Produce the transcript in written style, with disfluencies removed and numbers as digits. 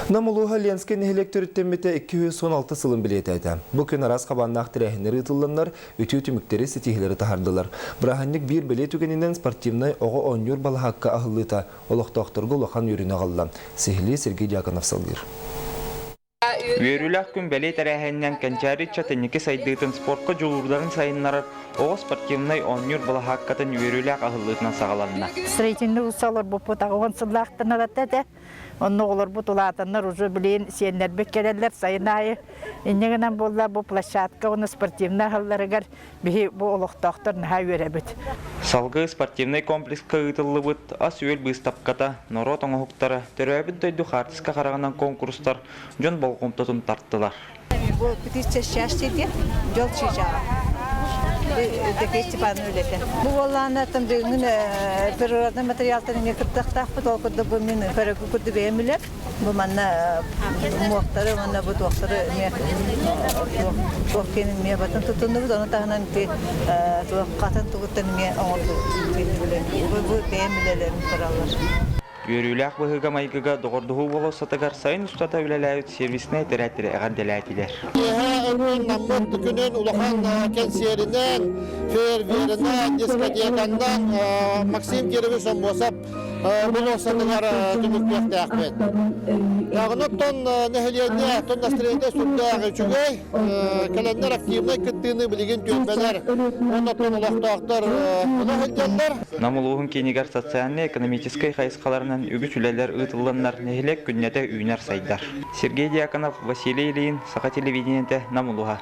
Нам улууһа Ленскэй нэһилиэк төрүттэммитэ 216 сылын бэлиэтээтэ. Бу күн араас хабааннаах тэрээһиннэр ыытылланнар, үтүө түмүктэри, ситиһиилэри таһаардылар. Бырааһынньык биир бэлиэ түгэнинэн спортивнай оҕо оонньуур балаһаакка аһыллыыта олохтоохторго улахан үөрүүнү аҕалла. Сиһилии Сергей Дьяконов салгыыр. Үөрүүлээх күн бэлиэ тэрээһининэн Кэнчээри ыччат инники сайдыытын спортка дьулуурдарын сайыннарар оҕо спортивнай оонньуур балаһааккатын үөрүүлээх аһыллыытынан саҕаланна. Строительный улуса олорбуппут 80 сыллаахтан ылата этэ. Онно оҕолорбут улаатаннар уже билигин сиэннэрбит кэлэллэр сайын аайы. Инньэ гынан буолла бу площадка уонна спортивнай аһылларыгар биһи бу олохтоохтор наһаа үөрэбит. Салгыы спортивнай комплекска ыытыллыбыт ас-үөл быыстапката, норуот оҥоһуктара, төрөөбүт дойду хаартыска хараҕынан конкурстар дьон болҕомтотун тартылар. Бу птица счастья диэн дьол чыычааҕа. Декей Степановна үлэтэ. Бу буоллаҕына бүгүн природный материалтан эмиэ кыттыахтаахпыт. Ол курдук бу мин көрөгү курдук бэйэм үлэм. Бу манна муохтары уонна бу туохтары эмиэ туох киэнин эмиэ батын тутуннубут. Ону таһынан ити туох хатын тугуттан эмиэ оҥордубут. Бу бэйэм үлэлэрим тураллар. Үөрүүлээх быһыыга-майгыга доҕордоһуу болуоссатыгар сайын устата үлэлээбит сервиснэй этэрээттэрэ эҕэрдэлээтилэр. Киэһэ өрүүн наммыт күнүн улахан кэнсиэринэн, фейерверинэн, дискотеканнан Максим Кирович Аммосов болуоссатыгар түмүктүөхтээхпит. Оттон нэһилиэнньэ, оттон настроение сүрдээх үчүгэй. Кэлэннэр активнай кыттыыны билигин түөлбэлэр уонна оттон олохтоохтор ыла сылдьаллар. Нам улууһун киинигэр социальнай-экономическай хайысхаларынан үгүс үлэлэр ыытылланнар нэһилиэк күннэтэ үүнэр-сайдар. Сергей Дьяконов, Василий Ильин, Саха телевидениетэ, Нам улууһа.